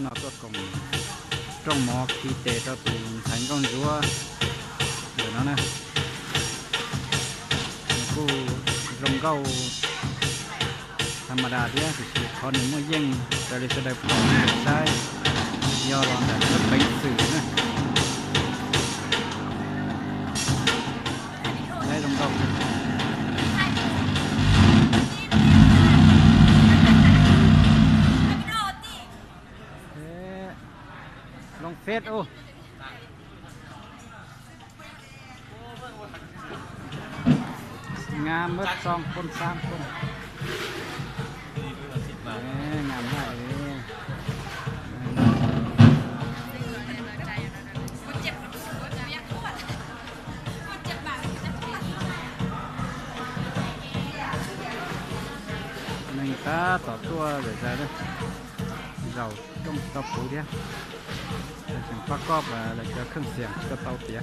Nó tuột cổng trong mỏ khi tệ cho tụi thành công chúa. Để nó nè. Cô rồng gâu tham gia đi, thì chỉ có những mối duyên, tại vì sẽ đẹp sai. Do là đã rất bệnh sử nè. Đấy, rồng gâu. Ê, ລົງເຟສ ໂອ້ ງາມໝົດ ສອງຄົນ ສາມຄົນ ເອີ ງາມຫຼາຍເອີ. ໜຶ່ງຕາຕໍ່ຕົວເລີຍຈ້າເດີ ເຮົາ ຕ້ອງ ຕ້ອງປູເດ ເປັນເສຽງປະກອບ ແລ້ວກໍເຄື່ອງສຽງກະເຕົາເຕຍ.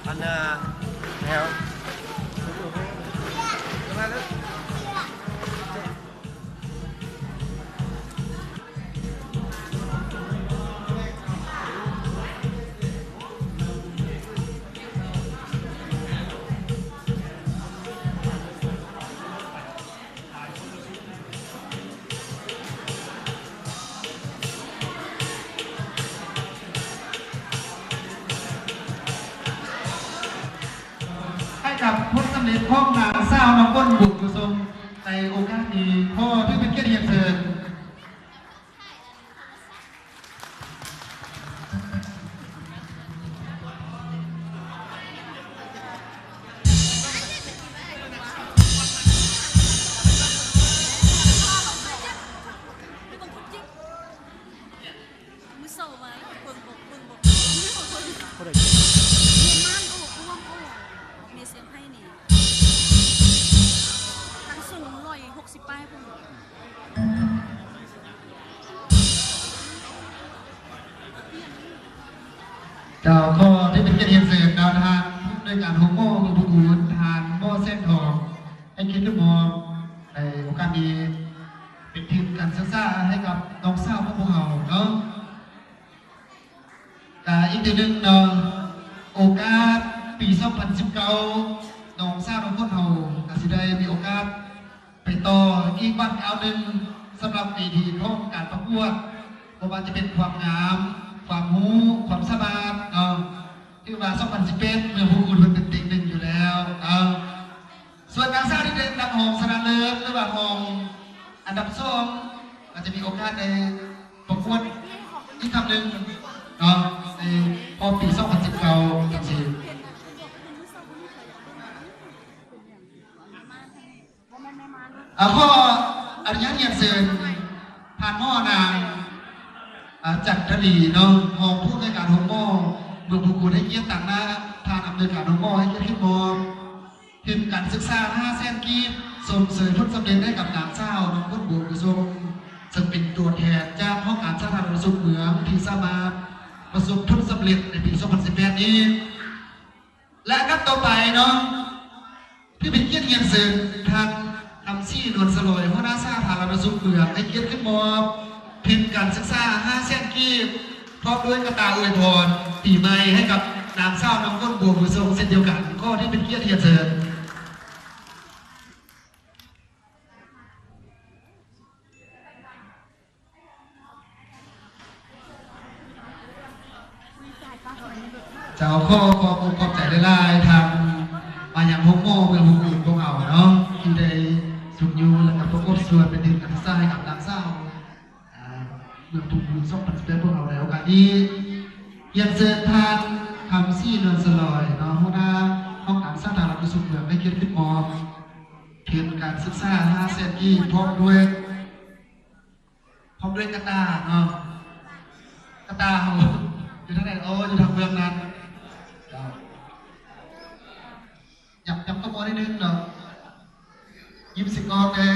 ອັນນາ ແຖວ ໃຫ້ກັບຜົນສຳເລັດຂອງນາງສາວນ້ຳຝົນ ບຸນກຸສົມ ໃນໂອກາດນີ້ ຂໍຖືເປັນກຽດຮຽນເຊີນ. ມື້ເຊົ້າມາເບິ່ງບໍ່ ເບິ່ງບໍ່ ຜູ້ໃດ ແມ່ມ່ານ ໂອ້ ອ້ວມ ໂອ້ ແມ່ສຽງໄພນີ້ ທັງສູງຮ້ອຍຫົກສິບປາຍພຸ້ນ. ເຈົ້າ ຂໍທີ່ເປັນກຽດຮຽນເຊີນເນາະ ທ່ານຜູ້ອຳນວຍການໂຮງໝໍເມືອງພູກູນ ທ່ານໝໍແສງທອງ ໃຫ້ກຽດຂຶ້ນມອບໃນໂອກາດນີ້ ເປັນທຶນການສຶກສາໃຫ້ກັບນ້ອງສາວຂອງພວກເຮົາເນາະ. ກະອີກເທື່ອໜຶ່ງເນາະ ໂອກາດປີສອງພັນສິບເກົ້າ ນ້ອງສາວນ້ຳຝົນເຮົາກະຊິໄດ້ມີໂອກາດໄປຕໍ່ອີກບາດກ້າວໜຶ່ງ ສຳລັບເວທີຂອງການປະກວດ ບໍ່ວ່າຈະເປັນຄວາມງາມ, ຄວາມຮູ້, ຄວາມສາມາດເນາະ. ຖືວ່າສອງພັນສິບແປດ ເມືອງພູກູນເພິ່ນເປັນເຕັງໜຶ່ງຢູ່ແລ້ວເນາະ. ສ່ວນນາງສາວທີ່ໄດ້ຮັບຮອງຊະນະເລີດ ຫຼືວ່າຮອງອັນດັບສອງ ກໍຈະມີໂອກາດໄດ້ປະກວດອີກຄັ້ງໜຶ່ງເນາະ ໃນຮອບປີສອງພັນສິບເກົ້າຈັ່ງຊີ້. ອ່າ ຂໍອະນຸຍາດຮຽນເຊີນທ່ານໝໍນາງ ອ່າ ຈັນທະລີເນາະ ຮອງຜູ້ອຳນວຍການໂຮງໝໍເມືອງພູກູນ ໃຫ້ກຽດຕາງໜ້າທ່ານອຳນວຍການໂຮງໝໍ ໃຫ້ກຽດຂຶ້ນມອບ ທຶນການສຶກສາຫ້າແສນກີບ ຊົມເຊີຍຜົນສຳເລັດໃຫ້ກັບນາງສາວ ນ້ຳຝົນ ບົວກຸສົມ ເຊິ່ງເປັນຕົວແທນຈາກຫ້ອງການສາທາລະນະສຸກເມືອງ ທີ່ສາມາດປະສົບຜົນສຳເລັດໃນປີສອງພັນສິບແປດນີ້. ແລະ ອັນດັບຕໍ່ໄປເນາະ ຖືເປັນກຽດຮຽນເຊີນທ່ານ ຄຳສີ ນວນສະຫຼອຍ ຫົວໜ້າສາທາລະນະສຸກເມືອງ ໃຫ້ກຽດຂຶ້ນມອບທຶນການສຶກສາຫ້າແສນກີບ ພ້ອມດ້ວຍກະຕ່າອວຍພອນປີໃໝ່ໃຫ້ກັບນາງສາວ ນ້ຳຝົນ ບົວບຸນສົງ ເຊັ່ນດຽວກັນ. ຂໍທີ່ເປັນກຽດຮຽນເຊີນ. ເຈົ້າ ຂໍຂອບອົກຂອບໃຈຫຼາຍໆ ທາງມາຍັງໂຮງໝໍເມືອງພູກູນຂອງເຮົາເນາະ ທີ່ໄດ້ຊຸກຍູ້ ແລະ ກະປະກອບສ່ວນເປັນທຶນການສຶກສາໃຫ້ກັບນາງສາວ ອ່າ ເມືອງພູກູນສອງພັນສິບແປດຂອງເຮົາໃນໂອກາດນີ້. ຮຽນເຊີນທ່ານ ຄຳສີ ນວນສະຫຼອຍເນາະ ຫົວໜ້າຫ້ອງການສາທາລະນະສຸກເມືອງ ໃຫ້ກຽດຂຶ້ນມອບທຶນການສຶກສາຫ້າແສນກີບ ພ້ອມດ້ວຍ ພ້ອມດ້ວຍກະຕ່າເນາະ. ຕາເຮົາຢູ່ທາງໃດ? ໂອ້ ຢູ່ທາງເບື້ອງນັ້ນ. ເຈົ້າ ຫຍັບ ຫຍັບຕົວໜ້ອຍໜຶ່ງເນາະ. ຍິ້ມໃສ່ກ້ອງແດ່.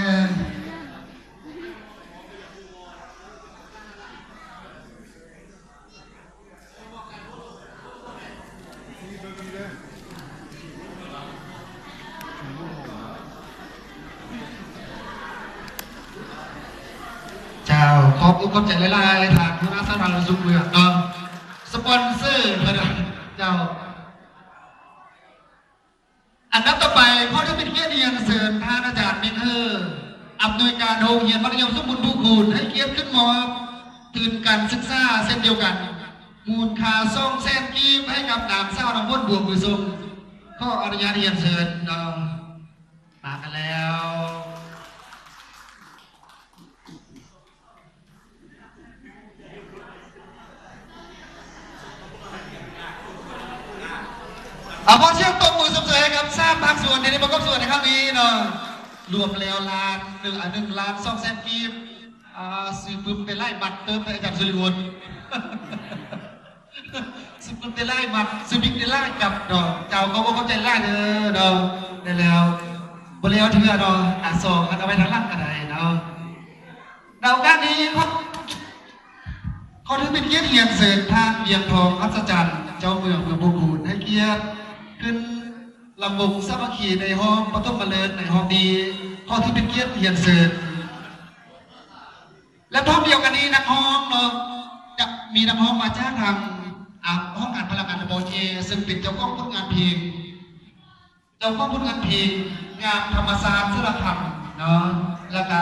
ເຈົ້າ ຂອບອົກຂອບໃຈຫຼາຍໆ ທາງຫົວໜ້າສາທາລະນະສຸກເມືອງເນາະ ສະປອນເຊີເພິ່ນ. ເຈົ້າ. ອັນດັບຕໍ່ໄປ ຂໍຖືເປັນກຽດຮຽນເຊີນທ່ານອາຈານ ມິນເຮີ ອຳນວຍການໂຮງຮຽນມັດທະຍົມສົມບູນພູຄູນ ໃຫ້ກຽດຂຶ້ນມອບທຶນການສຶກສາເຊັ່ນດຽວກັນ ມູນຄ່າສອງແສນກີບ ໃຫ້ກັບນາງສາວນ້ຳຝົນ ບົວມືຊົງ. ຂໍອະນຸຍາດຮຽນເຊີນເນາະ. ມາກັນແລ້ວ. ເອົາ ຂໍສຽງຕົບມືຊົມເຊີຍໃຫ້ກັບສາມພາກສ່ວນທີ່ໄດ້ປະກອບສ່ວນໃນຄັ້ງນີ້ເນາະ. ລວມແລ້ວລ້ານໜຶ່ງ ອາ ໜຶ່ງລ້ານສອງແສນກີບ. ອາ ຊື້ປຶ້ມໄດ້ຫຼາຍບັດເຕີບເດ້ ອາຈານສຸລິວົນ. ຊື້ປຶ້ມໄດ້ຫຼາຍບັດ ຊື້ບິກໄດ້ຫຼາຍກັບເນາະ. ເຈົ້າ ຂໍອົກຂອບໃຈຫຼາຍເດີເນາະ. ໄດ້ແລ້ວ ບໍ່ແລ້ວເທື່ອເນາະ. ອາ ສອງ ເອົາໄວ້ທາງຫຼັງກໍໄດ້ເນາະ. ໃນໂອກາດນີ້ ຂໍ ຂໍຖືເປັນກຽດຮຽນເຊີນທ່ານ ວຽງທອງ ອັດສະຈັນ ເຈົ້າເມືອງເມືອງພູຄູນ ໃຫ້ກຽດຂຶ້ນລຳວົງສາມັກຄີໃນຮອບປະຖົມມະເລີກໃນຮອບນີ້. ຂໍຖືເປັນກຽດຮຽນເຊີນ. ແລະ ພ້ອມດຽວກັນນີ້ ນັກຮ້ອງເນາະ ຈະມີນັກຮ້ອງມາຈາກທາງ ອາ ຫ້ອງການພະລັງງານ ເອັມ ເອ ເອ ຊຶ່ງເປັນເຈົ້າຂອງຜົນງານເພງ ເຈົ້າຂອງຜົນງານເພງ ງາມທຳມະຊາດສາລະຄຳເນາະ ແລ້ວກະ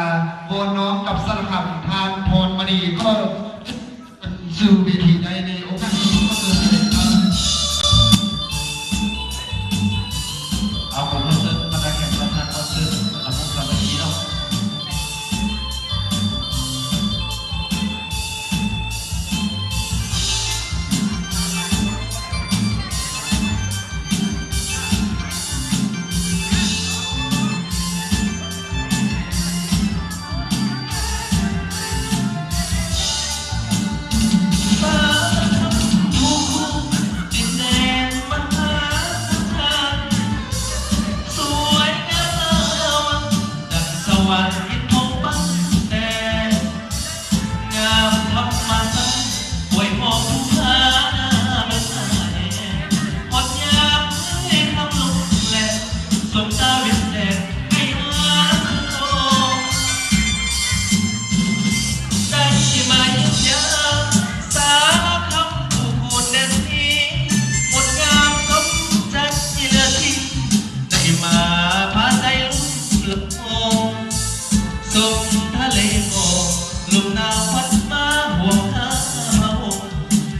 ວອນນ້ອມກັບສາລະຄຳ ທ່ານ ພອນມະນີ ຂໍເຊີນສູ່ເວທີໄດ້ໃນໂອກາດນີ້. ຂໍເຊີນເລີຍເນາະ. ເອົາ ຂໍເຊີນບັນດາແຂກສຳຄັນ ຂໍເຊີນລຳວົງສາມັກຄີເນາະ. ງາມທຳມະຊາດ ອວຍພໍນພູຜາເບິ່ງໜ້າແດ່ ຮອດຍາມໃຫ້ຄຳລົງແລ ສົບຕາເວັນແດດໃຫ້ຫາໂຕ ໄດ້ມາຢ້ຽມຢາມສາລະຄຳພູຄູນແດນນີ້ ງົດງາມສົມໃຈເຫຼືອທີ່ ໄດ້ມາພາໃຈລົມລົງ ຊົມທະເລໝອກ ລົມໜາວພັດມາຫວງຫາພະວົງ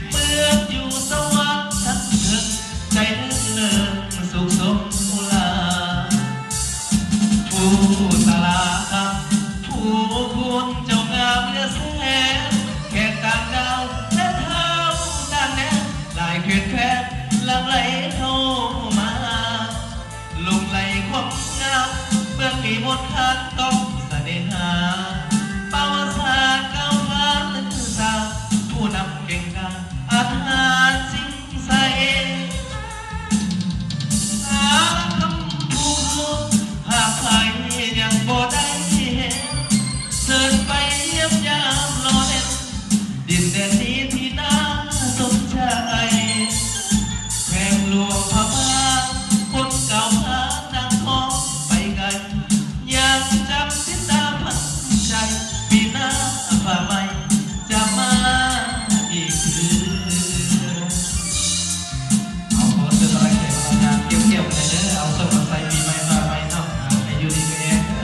ເມືອງຢູ່ສະຫວ່າງທັງເທິງ ໃຈເລິ້ງເລີງສຸກສົມອຸລາ ພູສາລາຄຳ ພູຄູນເຈົ້າງາມເຫຼືອແສນ ແຂກຕ່າງດາວ ແລະ ທ້າວຕ່າງແດນ ຫຼາຍແຂວງແຄວ້ນ ຫຼັ່ງໄຫຼເຂົ້າມາ ຫຼົງໄຫຼຄວາມງາມ ເມືອງມີມົນຄານຕ້ອງສະເໜ່ຫາ ປະຫວັດສາດກ້າວຜ່ານລືຊາ ຜູ້ນຳເກັ່ງກ້າ ອາດຫານຊິງໃສ ສາລະຄຳພູຄູນ ຫາກໃຜຍັງບໍ່ໄດ້ເຫັນ ເຊີນໄປຢ້ຽມຢາມຫຼໍ່ເຫຼັ້ນ ດິນແດນນີ້ທີ່ໜ້າສົນໃຈ ແຂວງຫຼວງພະບາງ ຄົນເກົ່າຜ່ານນາງທອງໄປໄກ ຍັງຈຳຕິດຕາຝັງໃຈ ປີໜ້າຟ້າໃໝ່ຈະມາອີກເທື່ອ. ເອົາ ຂໍເຊີນບັນດາແຂກມາທາງກ່ຽວໆກັນເດີ ເອົາໂຊກມາໃສ່ປີໃໝ່ຟ້າໃໝ່ເນາະ ໃຫ້ຢູ່ດີມີແຮງເດີ.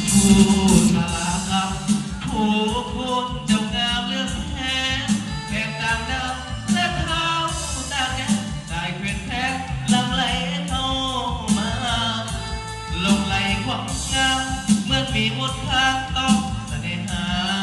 ຜູ້ສາລາຄຳ ຜູ້ຄົນເຈົ້າງາມເຫຼືອແສນ ແຂກຕ່າງດາວ ແລະ ທ້າວຕ່າງແດນ ຫຼາຍແຂວງແຄວ້ນ ຫຼັ່ງໄຫຼເຂົ້າມາ ຫຼົງໄຫຼຄວາມງາມ ເມືອງ ມີມົນຄັງຕ້ອງສະເໜ່ຫາ